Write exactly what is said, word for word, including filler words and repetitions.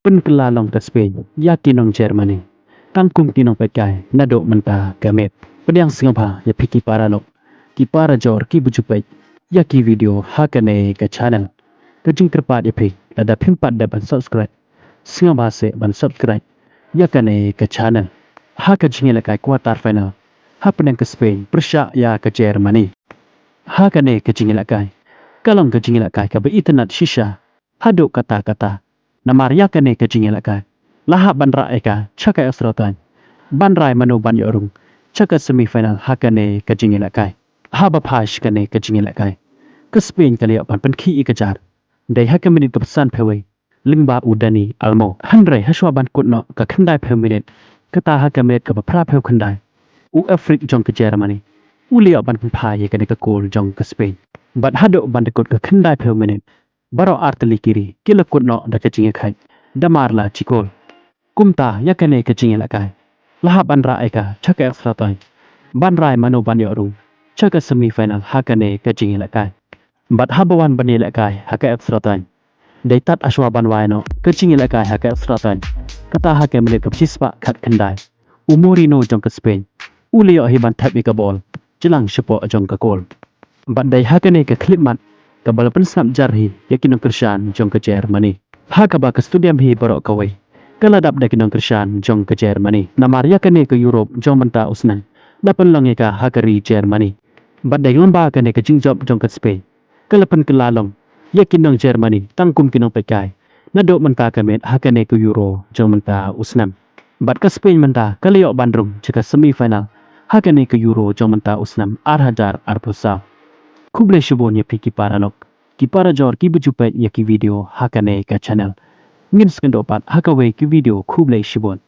pynkylla long ka Spain ïa ki nong Germany tang kum ki nongpeitkai naduh mynta ka miet. Pdiang sngewbha ïa phi ki paralok, ki parajor kiba ju peit ïa ki video ha kane ka channel. Ka jingkyrpad ïa phi, lada phim pat dep ban subscribe, sngewbha seh ban subscribe ïa kane ka channel. Ha ka jingïalehkai quarter final hapdeng ka Spain pyrshah ïa ka Germany, ha kane ka jingïalehkai ka long ka jingïalehkai kaba itynnad shisha haduh katta katta. Namar ïa kane ka jingïalehkai la hap ban rah ïa ka sha ka extra time ban rai mano ban ïoh rung sha ka semi final ha kane ka jingïalehkai. Haba phai sha kane ka jingïalehkai, ka Spain ka la ïoh ban pynkhih ïa ka jar dei ha ka minit kaba sanphew wei lyngba u Dani Olmo. Hynrei hashwa ban kut noh ka khyndaiphew minit, kata ha ka minit kaba phraphew khyndai, u Efric jong ka Germany u la ïoh ban pynphai ïa kane ka kol jong ka Spain. Bad haduh ban da kut ka khyndaiphew minit, baroh artylli ki ri ki la kut noh da ka jingïakhaid da mar la shi kol. Kumta ïa kane ka jingïalehkai la hap ban rah ïa ka sha ka extra time ban rai mano ban ïoh rung sha ka semi final ha kane ka jingïalehkai. Bad haba wan ban ïalehkai ha ka extra time, dei tad hashwa ban wai noh ka jingïalehkai ha ka extra time, kata ha ka minit kaba shispah khatkhyndai, u Moreno jong ka Spain u la ïoh hi ban thep ïa ka bol jlang shapoh jong ka kol. Bad dei ha kane ka khyllipmat kaba la pynsngap jar hi ïa ki nongkyrshan jong ka Germany, ha kaba ka stadium hi baroh kawei ka la dap da ki nongkyrshan jong ka Germany. Namar ïa kane ka Euro jong mynta u snem la pynlong ïa ka ha ka ri Germany. Bad dei lyngba kane ka jingjop jong ka Spain ka la pynkylla long ïa ki nong Germany tang kum ki nongpeitkai naduh mynta ka miet ha kane ka Euro jong mynta u snem. Bad ka Spain mynta ka la ïoh ban rung sha ka semi final ha kane ka Euro jong mynta u snem ar hajar arphew saw. Khublei shibun ïa phi ki paralok, ki parajor kiba ju peit ïa ki video ha kane ka channel. Ngin sa ïakynduh pat ha kawei ka video, khublei shibun.